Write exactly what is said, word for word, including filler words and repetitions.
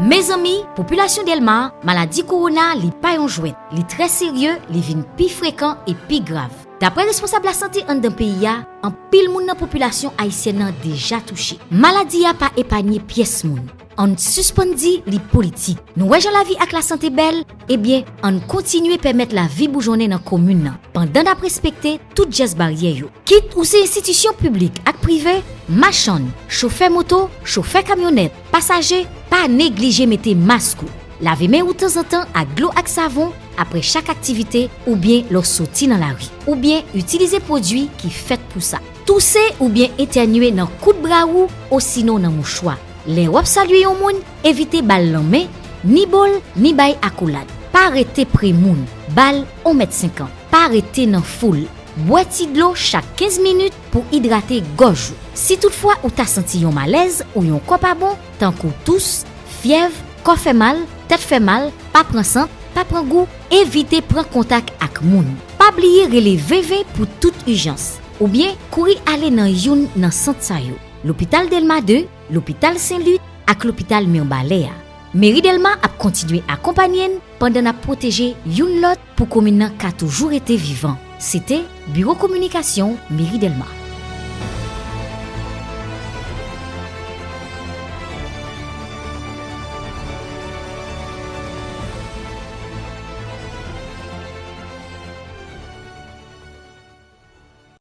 Mezanmi, popilasyon Dèlma, maladi kowona, li pa yon jwèt. Li trè serye, li vin pi frekan e pi grav. Daprè responsab lasante anndan peyi a, anpil moun nan popilasyon ayisyèn nan deja touche. Maladi a pa epanye pyès moun. Ann sispann di li politik. Nou wè jan lavi ak lasante bèl? Ebyen, ann kontinye pèmèt lavi boujonnen nan komin nan, pandan n ap respekte tout jès baryè yo. Kit ou se enstitisyon piblik ak prive, machann, chofè moto, chofè kamyonèt, pasaje, pa neglije mete mask ou. Lave men ou tanzantan ak dlo ak savon apre chak aktivite oubyen lè w soti nan lari. Oubyen itilize pwodui ki fèt pou sa. Touse oubyen etènye nan kout bra ou osinon nan mouchwa. Lè w ap salye yon moun, evite ba l lanmen, ni bo l, ni bay akolad. Pa rete pre moun, ba l yon mèt senkant. Pa rete nan foul. Bwè ti dlo chak kenz minit pou idrate gòj ou. Si toutfwa ou ta santi yon malèz ou yon kò pa bon, tankou tous, fyèv, kò fè mal, tèt fè mal, pa pran sant, pa pran gou, evite pran kontak ak moun. Pa bliye rele veve pou tout ijans, oubyen kouri ale nan youn nan sant sa yo: Lopital Dèlma de, Lopital Sen Lit ak Lopital Mibalè a. Meri Dèlma ap kontinye akonpanye n pandan n ap pwoteje youn lòt pou komin nan ka toujou rete vivan. Se te Biwo Kominikasyon Meri Dèlma.